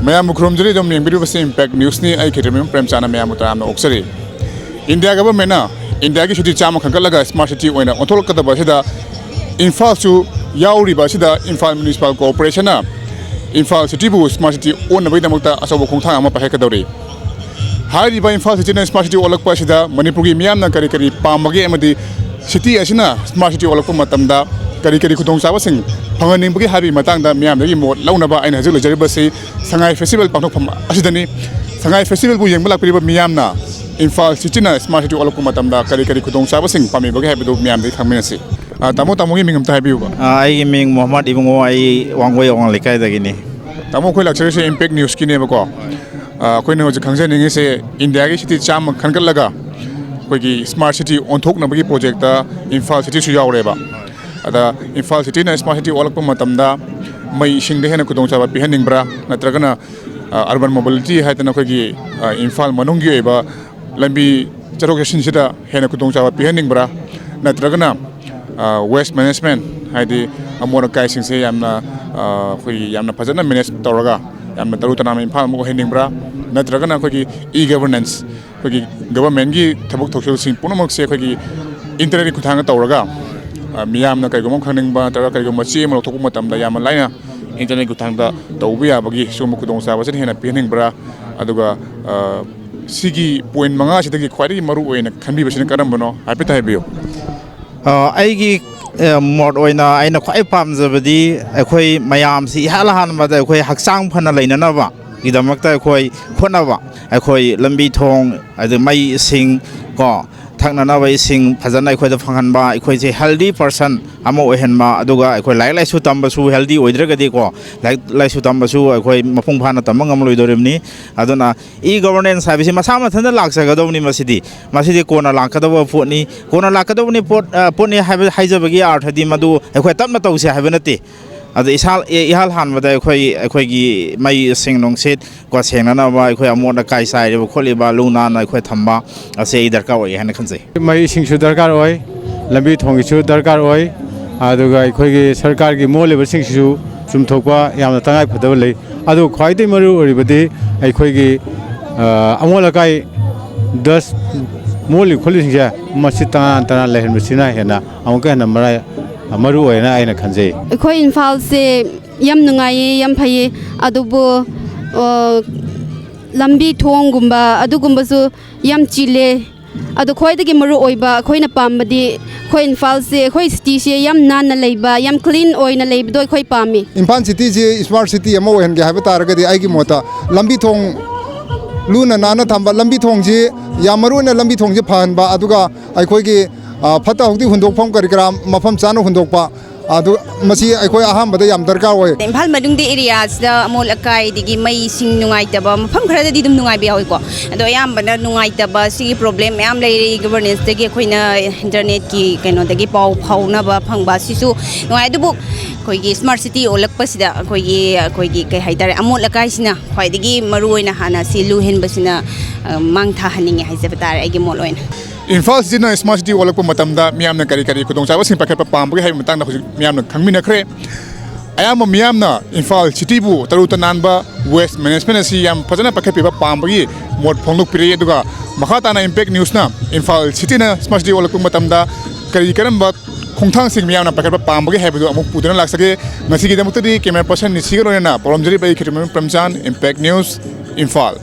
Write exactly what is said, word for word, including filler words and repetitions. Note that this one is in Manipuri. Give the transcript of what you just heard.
ꯃꯌꯥꯝꯕꯨ ꯈꯨꯔꯨꯝꯖꯔꯤ꯫ ꯑꯗꯨꯝ ꯌꯦꯡꯕꯤꯔꯤꯕꯁꯤ ꯏꯝꯄꯦꯛ ꯅ꯭ꯌꯨꯁꯅꯤ꯫ ꯑꯩ ꯈꯦꯇ꯭ꯔꯤꯃꯌꯨꯝ ꯄ꯭ꯔꯦꯝꯆꯥꯟꯅ ꯃꯌꯥꯝꯕꯨ ꯇꯔꯥꯝꯅ ꯑꯣꯛꯆꯔꯤ꯫ ꯏꯟꯗꯤꯌꯥ ꯒꯚꯔꯟꯃꯦꯟꯠꯅ ꯏꯟꯗꯤꯌꯥꯒꯤ ꯁꯤꯇꯤ ꯆꯥꯝꯃ ꯈꯟꯒꯠꯂꯒ ꯁ꯭ꯃꯥꯔꯠ ꯁꯤꯇꯤ ꯑꯣꯏꯅ ꯑꯣꯟꯊꯣꯛꯂꯛꯀꯗꯕ ꯑꯁꯤꯗ ꯏꯝꯐꯥꯜꯁꯨ ꯌꯥꯎꯔꯤꯕ ꯑꯁꯤꯗ ꯏꯝꯐꯥꯜ ꯃ꯭ꯌꯨꯅꯤꯁꯤꯄꯥꯜ ꯀꯣꯔꯄꯣꯔꯦꯁꯟꯅ ꯏꯝꯐꯥꯜ ꯁꯤꯇꯤꯕꯨ ꯁ꯭ꯃꯥꯔꯠ ꯁꯤꯇꯤ ꯑꯣꯟꯅꯕꯒꯤꯗꯃꯛꯇ ꯑꯆꯧꯕ ꯈꯣꯡꯊꯥꯡ ꯑꯃ ꯄꯥꯏꯈꯠꯀꯗꯧꯔꯤ꯫ ꯍꯥꯏꯔꯤꯕ ꯏꯝꯐꯥꯜ ꯁꯤꯇꯤꯅ ꯁ꯭ꯃꯥꯔꯠ ꯁꯤꯇꯤ ꯑꯣꯜꯂꯛꯄ ꯑꯁꯤꯗ ꯃꯅꯤꯄꯨꯔꯒꯤ ꯃꯤꯌꯥꯝꯅ ꯀꯔꯤ ꯀꯔꯤ ꯄꯥꯝꯕꯒꯦ ꯑꯃꯗꯤ ꯁꯤꯇꯤ ꯑꯁꯤꯅ ꯁ꯭ꯃꯥꯔꯠ ꯁꯤꯇꯤ ꯑꯣꯜꯂꯛꯄ ꯃꯇꯝꯗ ꯀꯔꯤ ꯀꯔꯤ ꯈꯨꯗꯣꯡꯆꯥꯕꯁꯤꯡ ꯐꯪꯍꯟꯅꯤꯡꯕꯒꯦ ꯍꯥꯏꯕꯒꯤ ꯃꯇꯥꯡꯗ ꯃꯤꯌꯥꯝꯗꯒꯤ ꯃꯣꯠ ꯂꯧꯅꯕ ꯑꯩꯅ ꯍꯧꯖꯤꯛ ꯂꯩꯖꯔꯤꯕꯁꯤ ꯁꯉꯥꯏ ꯐꯦꯁꯇꯤꯚꯦꯜ ꯄꯥꯡꯊꯣꯛꯐꯝ ꯑꯁꯤꯗꯅꯤ꯫ ꯁꯉꯥꯏ ꯐꯦꯁꯇꯤꯚꯦꯜꯕꯨ ꯌꯦꯡꯕ ꯂꯥꯛꯄꯤꯔꯤꯕ ꯃꯤꯌꯥꯝꯅ ꯏꯝꯐꯥꯜ ꯁꯤꯇꯤꯅ ꯁ꯭ꯃꯥꯔꯠ ꯁꯤꯇꯤ ꯑꯣꯜꯂꯛꯄ ꯃꯇꯝꯗ ꯀꯔꯤ ꯀꯔꯤ ꯈꯨꯗꯣꯡꯆꯥꯕꯁꯤꯡ ꯄꯥꯝꯕꯤꯕꯒꯦ ꯍꯥꯏꯕꯗꯨ ꯃꯤꯌꯥꯝꯗꯒꯤ ꯈꯪꯃꯤꯟꯅꯁꯤ꯫ ꯑ, ꯇꯥꯃꯣ, ꯇꯥꯃꯣꯒꯤ ꯃꯤꯡ ꯑꯝꯇ ꯍꯥꯏꯕꯤꯌꯨꯕ꯫ ꯑ, ꯑꯩꯒꯤ ꯃꯤꯡ ꯃꯣꯍꯝꯃꯗ ꯏꯕꯨꯡꯉꯣ, ꯑꯩ ꯋꯥꯡꯒꯣꯏ ꯑꯋꯥꯡ ꯂꯩꯀꯥꯏꯗꯒꯤꯅꯤ꯫ ꯇꯥꯃꯣ, ꯑꯩꯈꯣꯏ ꯂꯥꯛꯆꯔꯤꯁꯦ ꯏꯝꯄꯦꯛ ꯅ꯭ꯌꯨꯁꯀꯤꯅꯦꯕꯀꯣ꯫ ꯑ, ꯑꯩꯈꯣꯏꯅ ꯍꯧꯖꯤꯛ ꯈꯪꯖꯅꯤꯡꯉꯤꯁꯦ ꯏꯟꯗꯤꯌꯥꯒꯤ ꯁꯤꯇꯤ ꯆꯥꯝꯃ ꯈꯟꯒꯠꯂꯒ ꯑꯩꯈꯣꯏꯒꯤ ꯁ꯭ꯃꯥꯔꯠ ꯁꯤꯇꯤ ꯑꯣꯟꯊꯣꯛꯅꯕꯒꯤ ꯄ꯭ꯔꯣꯖꯦꯛꯇ ꯏꯝꯐꯥꯜ ꯁꯤꯇꯤꯁꯨ ꯌꯥꯎꯔꯦꯕ꯫ ꯑꯗ ꯏꯝꯐꯥꯜ ꯁꯤꯇꯤꯅ ꯁ꯭ꯃꯥꯔꯠ ꯁꯤꯇꯤ ꯑꯣꯜꯂꯛꯄ ꯃꯇꯝꯗ ꯃꯩ ꯏꯁꯤꯡꯗ ꯍꯦꯟꯅ ꯈꯨꯗꯣꯡꯆꯥꯕ ꯄꯤꯍꯟꯅꯤꯡꯕ꯭ꯔꯥ, ꯅꯠꯇ꯭ꯔꯒꯅ, ꯑ, ꯑꯔꯕꯟ ꯃꯣꯕꯤꯂꯤꯇꯤ ꯍꯥꯏꯗꯅ ꯑꯩꯈꯣꯏꯒꯤ, ꯑ, ꯏꯝꯐꯥꯜ ꯃꯅꯨꯡꯒꯤ ꯑꯣꯏꯕ ꯂꯝꯕꯤ ꯆꯠꯊꯣꯛ ꯆꯠꯁꯤꯟꯁꯤꯗ ꯍꯦꯟꯅ ꯈꯨꯗꯣꯡꯆꯥꯕ ꯄꯤꯍꯟꯅꯤꯡꯕ꯭ꯔꯥ, ꯅꯠꯇ꯭ꯔꯒꯅ, ꯑ, ꯋꯦꯁ ꯃꯦꯅꯦꯖꯃꯦꯟꯠ, ꯍꯥꯏꯗꯤ ꯑꯃꯣꯠ ꯑꯀꯥꯏꯁꯤꯡꯁꯦ ꯌꯥꯝꯅ, ꯑ, ꯑꯩꯈꯣꯏꯒꯤ ꯌꯥꯝꯅ ꯐꯖꯅ ꯃꯦꯅꯦꯖ ꯇꯧꯔꯒ ꯌꯥꯝꯅ ꯇꯔꯨ ꯇꯅꯥꯟꯕ ꯏꯝꯐꯥꯜ ꯑꯃ ꯑꯣꯏꯍꯟꯅꯤꯡꯕ꯭ꯔꯥ, ꯅꯠꯇ꯭ꯔꯒꯅ ꯑꯩꯈꯣꯏꯒꯤ ꯏ ꯒꯕꯔꯅꯦꯟꯁ, ꯑꯩꯈꯣꯏꯒꯤ ꯒꯕꯔꯃꯦꯟꯒꯤ ꯊꯕꯛ ꯊꯧꯁꯤꯜꯁꯤꯡ ꯄꯨꯝꯅꯃꯛꯁꯦ ꯑꯩꯈꯣꯏꯒꯤ ꯏꯟꯇꯔꯅꯦꯠꯀꯤ ꯈꯨꯠꯊꯥꯡꯗ ꯇꯧꯔꯒ, ꯑ, ꯃꯤꯌꯥꯝꯅ ꯀꯩꯒꯨꯝꯕ ꯑꯃ ꯈꯪꯅꯤꯡꯕ ꯅꯠꯇ꯭ꯔꯒ ꯀꯩꯒꯨꯝꯕ ꯆꯦ ꯑꯃ ꯂꯧꯊꯣꯛꯄ ꯃꯇꯝꯗ ꯌꯥꯝꯅ ꯂꯥꯏꯅ ꯏꯟꯇꯔꯅꯦꯠꯀꯤ ꯈꯨꯠꯊꯥꯡꯗ ꯇꯧꯕ ꯌꯥꯕꯒꯤ ꯁꯤꯒꯨꯝꯕ ꯈꯨꯗꯣꯡꯆꯥꯕꯁꯤꯅ ꯍꯦꯟꯅ ꯄꯤꯍꯟꯅꯤꯡꯕ꯭ꯔꯥ? ꯑꯗꯨꯒ, ꯑ, ꯁꯤꯒꯤ ꯄꯣꯏꯟꯠ ꯃꯉꯥꯁꯤꯗꯒꯤ ꯈ꯭ꯋꯥꯏꯗꯒꯤ ꯃꯔꯨ ꯑꯣꯏꯅ ꯈꯟꯕꯤꯕꯁꯤꯅ ꯀꯔꯝꯕꯅꯣ ꯍꯥꯏꯐꯦꯠꯇ ꯍꯥꯏꯕꯤꯌꯨ꯫ ꯑ, ꯑꯩꯒꯤ, ꯑ, ꯃꯣꯠ ꯑꯣꯏꯅ ꯑꯩꯅ ꯈ꯭ꯋꯥꯏ ꯄꯥꯝꯖꯕꯗꯤ ꯑꯩꯈꯣꯏ ꯃꯌꯥꯝꯁꯤ ꯏꯍꯥꯟ ꯍꯥꯟꯕꯗ ꯑꯩꯈꯣꯏ ꯍꯛꯆꯥꯡ ꯐꯅ ꯂꯩꯅꯅꯕꯒꯤꯗꯃꯛꯇ ꯑꯩꯈꯣꯏ ꯍꯣꯠꯅꯕ, ꯑꯩꯈꯣꯏ ꯂꯝꯕꯤ ꯊꯣꯡ, ꯑꯗꯩ ꯃꯩ ꯏꯁꯤꯡ ꯀꯣ, ꯊꯛꯅꯅꯕ ꯏꯁꯤꯡ ꯐꯖꯅ ꯑꯩꯈꯣꯏꯗ ꯐꯪꯍꯟꯕ, ꯑꯩꯈꯣꯏꯁꯦ ꯍꯦꯜꯗꯤ ꯄꯔꯁꯟ ꯑꯃ ꯑꯣꯏꯍꯟꯕ, ꯑꯗꯨꯒ ꯑꯩꯈꯣꯏ ꯂꯥꯏꯔꯤꯛ ꯂꯥꯏꯁꯨ ꯇꯝꯕꯁꯨ ꯍꯦꯜꯗꯤ ꯑꯣꯏꯗ꯭ꯔꯒꯗꯤꯀꯣ, ꯂꯥꯏꯔꯤꯛ ꯂꯥꯏꯁꯨ ꯇꯝꯕꯁꯨ ꯑꯩꯈꯣꯏ ꯃꯄꯨꯡ ꯐꯥꯅ ꯇꯝꯕ ꯉꯝꯂꯣꯏꯗꯧꯔꯤꯕꯅꯤ꯫ ꯑꯗꯨꯅ ꯏ ꯒꯕꯔꯅꯦꯟꯁ ꯍꯥꯏꯕꯁꯤ ꯃꯁꯥ ꯃꯊꯟꯇ ꯂꯥꯛꯆꯒꯗꯧꯕꯅꯤ꯫ ꯃꯁꯤꯗꯤ, ꯃꯁꯤꯗꯤ ꯀꯣꯟꯅ ꯂꯥꯛꯀꯗꯧꯕ ꯄꯣꯠꯅꯤ꯫ ꯀꯣꯟꯅ ꯂꯥꯛꯀꯗꯧꯕꯅꯤ ꯄꯣꯠ, ꯑ, ꯄꯣꯠꯅꯤ ꯍꯥꯏꯕ, ꯍꯥꯏꯖꯕꯒꯤ ꯑꯥꯔꯊꯗꯤ ꯃꯗꯨ ꯑꯩꯈꯣꯏ ꯇꯞꯅ ꯇꯧꯁꯦ ꯍꯥꯏꯕ ꯅꯠꯇꯦ꯫ ꯑꯗ ꯏꯁꯥ-, ꯏꯍꯥꯟ ꯍꯥꯟꯕꯗ ꯑꯩꯈꯣꯏ, ꯑꯩꯈꯣꯏꯒꯤ ꯃꯩ, ꯏꯁꯤꯡ, ꯅꯨꯡꯁꯤꯠ ꯀꯣ ꯁꯦꯡꯅꯅꯕ, ꯑꯩꯈꯣꯏ ꯑꯃꯣꯠ ꯑꯀꯥꯏ ꯆꯥꯏꯔꯤꯕ ꯈꯣꯠꯂꯤꯕ ꯂꯨ ꯅꯥꯟꯅ ꯑꯩꯈꯣꯏ ꯊꯝꯕ ꯑꯁꯤ ꯑꯩ ꯗꯔꯀꯥꯔ ꯑꯣꯏ ꯍꯥꯏꯅ ꯈꯟꯖꯩ꯫ ꯃꯩ ꯏꯁꯤꯡꯁꯨ ꯗꯔꯀꯥꯔ ꯑꯣꯏ, ꯂꯝꯕꯤ ꯊꯣꯡꯒꯤꯁꯨ ꯗꯔꯀꯥꯔ ꯑꯣꯏ, ꯑꯗꯨꯒ ꯑꯩꯈꯣꯏꯒꯤ ꯁꯔꯀꯥꯔꯒꯤ ꯃꯣꯠꯂꯤꯕꯁꯤꯡꯁꯤꯁꯨ ꯆꯨꯝꯊꯣꯛꯄ ꯌꯥꯝꯅ ꯇꯉꯥꯏ ꯐꯗꯕ ꯂꯩ꯫ ꯑꯗꯨ ꯈ꯭ꯋꯥꯏꯗꯒꯤ ꯃꯔꯨ ꯑꯣꯏꯔꯤꯕꯗꯤ ꯑꯩꯈꯣꯏꯒꯤ, ꯑ, ꯑꯃꯣꯠ ꯑꯀꯥꯏ, ꯗꯁ, ꯃꯣꯠꯂꯤ ꯈꯣꯠꯂꯤꯁꯤꯡꯁꯦ ꯃꯁꯤ ꯇꯔꯥꯝ ꯇꯔꯥꯝꯅ ꯂꯩꯍꯟꯕꯁꯤꯅ ꯍꯦꯟꯅ ꯑꯃꯨꯛꯀ ꯍꯦꯟꯅ ꯃꯔꯥꯏ, ꯃꯔꯨ ꯑꯣꯏꯅ ꯑꯩꯅ ꯈꯟꯖꯩ꯫ ꯑꯩꯈꯣꯏ ꯏꯝꯐꯥꯜꯁꯦ ꯌꯥꯝ ꯅꯨꯡꯉꯥꯏꯌꯦ, ꯌꯥꯝ ꯐꯩꯌꯦ, ꯑꯗꯨꯕꯨ, ꯑ, ꯂꯝꯕꯤ ꯊꯣꯡꯒꯨꯝꯕ ꯑꯗꯨꯒꯨꯝꯕꯁꯨ ꯌꯥꯝ ꯆꯤꯜꯂꯦ꯫ ꯑꯗꯣ ꯈ꯭ꯋꯥꯏꯗꯒꯤ ꯃꯔꯨ ꯑꯣꯏꯕ ꯑꯩꯈꯣꯏꯅ ꯄꯥꯝꯕꯗꯤ ꯑꯩꯈꯣꯏ ꯏꯝꯐꯥꯜꯁꯦ, ꯑꯩꯈꯣꯏ ꯁꯤꯇꯤꯁꯦ ꯌꯥꯝ ꯅꯥꯟꯅ ꯂꯩꯕ, ꯌꯥꯝ ꯀ꯭ꯂꯤꯟ ꯑꯣꯏꯅ ꯂꯩꯕꯗꯣ ꯑꯩꯈꯣꯏ ꯄꯥꯝꯃꯤ꯫ ꯏꯝꯐꯥꯜ ꯁꯤꯇꯤꯁꯤ ꯁ꯭ꯃꯥꯔꯠ ꯁꯤꯇꯤ ꯑꯃ ꯑꯣꯏꯍꯟꯒꯦ ꯍꯥꯏꯕ ꯇꯥꯔꯒꯗꯤ ꯑꯩꯒꯤ ꯃꯣꯠꯇ ꯂꯝꯕꯤ ꯊꯣꯡ ꯂꯨꯅ ꯅꯥꯟꯅ ꯊꯝꯕ, ꯂꯝꯕꯤ ꯊꯣꯡꯁꯤ ꯌꯥꯝ ꯃꯔꯨ ꯑꯣꯏꯅ ꯂꯝꯕꯤ ꯊꯣꯡꯁꯤ ꯐꯍꯟꯕ, ꯑꯗꯨꯒ ꯑꯩꯈꯣꯏꯒꯤ, ꯑ, ꯐꯠꯇ ꯍꯥꯎꯗꯤ ꯍꯨꯟꯗꯣꯛꯐꯝ ꯀꯔꯤ ꯀꯔꯥ ꯃꯐꯝ ꯆꯥꯅ ꯍꯨꯟꯗꯣꯛꯄ, ꯑꯗꯨ ꯃꯁꯤ ꯑꯩꯈꯣꯏ ꯑꯍꯥꯟꯕꯗ ꯌꯥꯝ ꯗꯔꯀꯥꯔ ꯑꯣꯏ꯫ ꯏꯝꯐꯥꯜ ꯃꯅꯨꯡꯗ ꯑꯦꯔꯤꯌꯥꯁꯤꯗ ꯑꯃꯣꯠ ꯑꯀꯥꯏꯗꯒꯤ ꯃꯩ ꯏꯁꯤꯡ ꯅꯨꯡꯉꯥꯏꯇꯕ ꯃꯐꯝ ꯈꯔꯗꯗꯤ ꯑꯗꯨꯝ ꯅꯨꯡꯉꯥꯏꯕ ꯌꯥꯎꯏꯀꯣ, ꯑꯗꯣ ꯑꯌꯥꯝꯕꯅ ꯅꯨꯡꯉꯥꯏꯇꯕ ꯁꯤꯒꯤ ꯄ꯭ꯔꯣꯕ꯭ꯂꯦꯝ ꯃꯌꯥꯝ ꯂꯩꯔꯦ꯫ ꯒꯚꯔꯅꯦꯟꯁꯇꯒꯤ ꯑꯩꯈꯣꯏꯅ ꯏꯟꯇꯔꯅꯦꯠꯀꯤ ꯀꯩꯅꯣꯗꯒꯤ ꯄꯥꯎ ꯐꯥꯎꯅꯕ ꯐꯪꯕ ꯁꯤꯁꯨ ꯅꯨꯡꯉꯥꯏ, ꯑꯗꯨꯕꯨ ꯑꯩꯈꯣꯏꯒꯤ ꯁ꯭ꯃꯥꯔꯠ ꯁꯤꯇꯤ ꯑꯣꯜꯂꯛꯄꯁꯤꯗ ꯑꯩꯈꯣꯏꯒꯤ, ꯑꯩꯈꯣꯏꯒꯤ ꯀꯩ ꯍꯥꯏꯇꯥꯔꯦ, ꯑꯃꯣꯠ ꯑꯀꯥꯏꯁꯤꯅ ꯈ꯭ꯋꯥꯏꯗꯒꯤ ꯃꯔꯨ ꯑꯣꯏꯅ ꯍꯥꯟꯅ ꯁꯤ ꯂꯨꯍꯦꯟꯕꯁꯤꯅ, ꯑ, ꯃꯥꯡ ꯊꯥꯍꯟꯅꯤꯡꯉꯦ ꯍꯥꯏꯖꯕ ꯇꯥꯔꯦ ꯑꯩꯒꯤ ꯃꯣꯠ ꯑꯣꯏꯅ꯫ ꯏꯝꯐꯥꯜ ꯁꯤꯇꯤꯅ ꯁ꯭ꯃꯥꯔꯠ ꯁꯤꯇꯤ ꯑꯣꯜꯂꯛꯄ ꯃꯇꯝꯗ ꯃꯤꯌꯥꯝꯅ ꯀꯔꯤ ꯀꯔꯤ ꯈꯨꯗꯣꯡꯆꯥꯕꯁꯤꯡ ꯄꯥꯏꯈꯠꯄ ꯄꯥꯝꯕꯒꯦ ꯍꯥꯏꯕ ꯃꯇꯥꯡꯗ ꯍꯧꯖꯤꯛ ꯃꯤꯌꯥꯝꯅ ꯈꯪꯃꯤꯟꯅꯈ꯭ꯔꯦ꯫ ꯑꯌꯥꯝꯕ ꯃꯤꯌꯥꯝꯅ ꯏꯝꯐꯥꯜ ꯁꯤꯇꯤꯕꯨ ꯇꯔꯨ ꯇꯅꯥꯟꯕ, ꯋꯦꯁ ꯃꯦꯅꯦꯖꯃꯦꯟ ꯑꯁꯤ ꯌꯥꯝ ꯐꯖꯅ ꯄꯥꯏꯈꯠꯄꯤꯕ ꯄꯥꯝꯕꯒꯤ ꯃꯣꯠ ꯐꯣꯡꯗꯣꯛꯄꯤꯔꯛꯏ꯫ ꯑꯗꯨꯒ ꯃꯈꯥ ꯇꯥꯅ ꯏꯝꯄꯦꯛ ꯅ꯭ꯌꯨꯁꯅ ꯏꯝꯐꯥꯜ ꯁꯤꯇꯤꯅ ꯁ꯭ꯃꯥꯔꯠ ꯁꯤꯇꯤ ꯑꯣꯜꯂꯛꯄ ꯃꯇꯝꯗ ꯀꯔꯤ ꯀꯔꯝꯕ ꯈꯣꯡꯊꯥꯡꯁꯤꯡ ꯃꯤꯌꯥꯝꯅ ꯄꯥꯏꯈꯠꯄ ꯄꯥꯝꯕꯒꯦ ꯍꯥꯏꯕꯗꯨ ꯑꯃꯨꯛ ꯄꯨꯗꯨꯅ ꯂꯥꯛꯆꯒꯦ꯫ ꯉꯁꯤꯒꯤꯗꯃꯛꯇꯗꯤ ꯀꯦꯃꯦꯔꯥ ꯄꯔꯁꯟ ꯅꯤꯁꯤꯒ ꯂꯣꯏꯅꯅ ꯄꯥꯎꯔꯝꯖꯔꯤꯕ ꯑꯩ ꯈꯦꯇ꯭ꯔꯤꯃꯌꯨꯝ ꯄ꯭ꯔꯦꯝꯆꯥꯟ, ꯏꯝꯄꯦꯛ ꯅ꯭ꯌꯨꯁ, ꯏꯝꯐꯥꯜ꯫